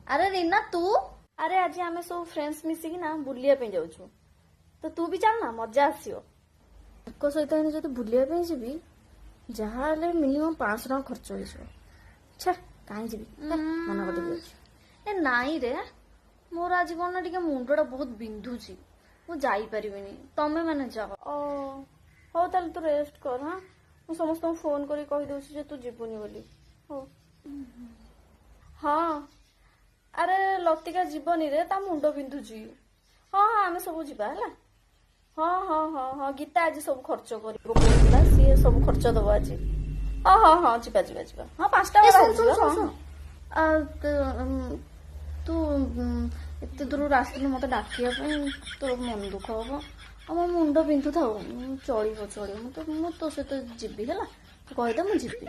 ଆରେ ରୀନା ତୁ? ଆରେ ଆଜି ଆମେ ସବୁ ଫ୍ରେଣ୍ଡସ୍ ମିଶିକି ନା ବୁଲିବା ପାଇଁ ଯାଉଛୁ, ତ ତୁ ବି ଚାଲ ନା, ମଜା ଆସିବ। ତାଙ୍କ ସହିତ ଏଇନେ ଯଦି ବୁଲିବା ପାଇଁ ଯିବି, ଯାହା ହେଲେ ମିନିମମ୍ 500 ଟଙ୍କା ଖର୍ଚ୍ଚ ହେଇଯିବ। ଛା, କାହିଁ ଯିବି? ହେ, ମନା କରିଦେବି ଯାଉଛି। ଏ ନାଇଁ ରେ, ମୋର ଆଜି କଣ ନା ଟିକେ ମୁଣ୍ଡଟା ବହୁତ ବିନ୍ଧୁଛି, ମୁଁ ଯାଇପାରିବିନି, ତମେ ମାନେ ଯାଅ। ଓ ହଉ, ତାହେଲେ ତୁ ରେଷ୍ଟ କର। ହଁ, ମୁଁ ସମସ୍ତଙ୍କୁ ଫୋନ କରି କହିଦଉଛି ଯେ ତୁ ଯିବୁନି ବୋଲି। ହଉ। ହଁ, ଆରେ ଲତିକା ଯିବନି ରେ, ତା ମୁଣ୍ଡ ବିନ୍ଧୁଛି। ହଁ, ଆମେ ସବୁ ଯିବା ହେଲା। ହଁ, ଗୀତା ଆଜି ସବୁ ଖର୍ଚ୍ଚ କରିବ କହୁଥିଲା, ସିଏ ସବୁ ଖର୍ଚ୍ଚ ଦବ ଆଜି। ହଁ, ଯିବା ଯିବା ଯିବା। ହଁ, 5ଟା ବେଳେ ବାହାରିଯିବା। ହଁ, ତୁ ଏତେ ଦୂରରୁ ଆସିଥିଲୁ ମତେ ଡାକିବା ପାଇଁ, ତୋର ମନ ଦୁଃଖ ହବ। ଆଉ ମୋ ମୁଣ୍ଡ ବିନ୍ଧୁଥାଉ, ଚଳିବ ଚଳିବ, ମୁଁ ତୋ ସହିତ ଯିବି ହେଲା। ତୁ କହିଦେ, ମୁଁ ଯିବି।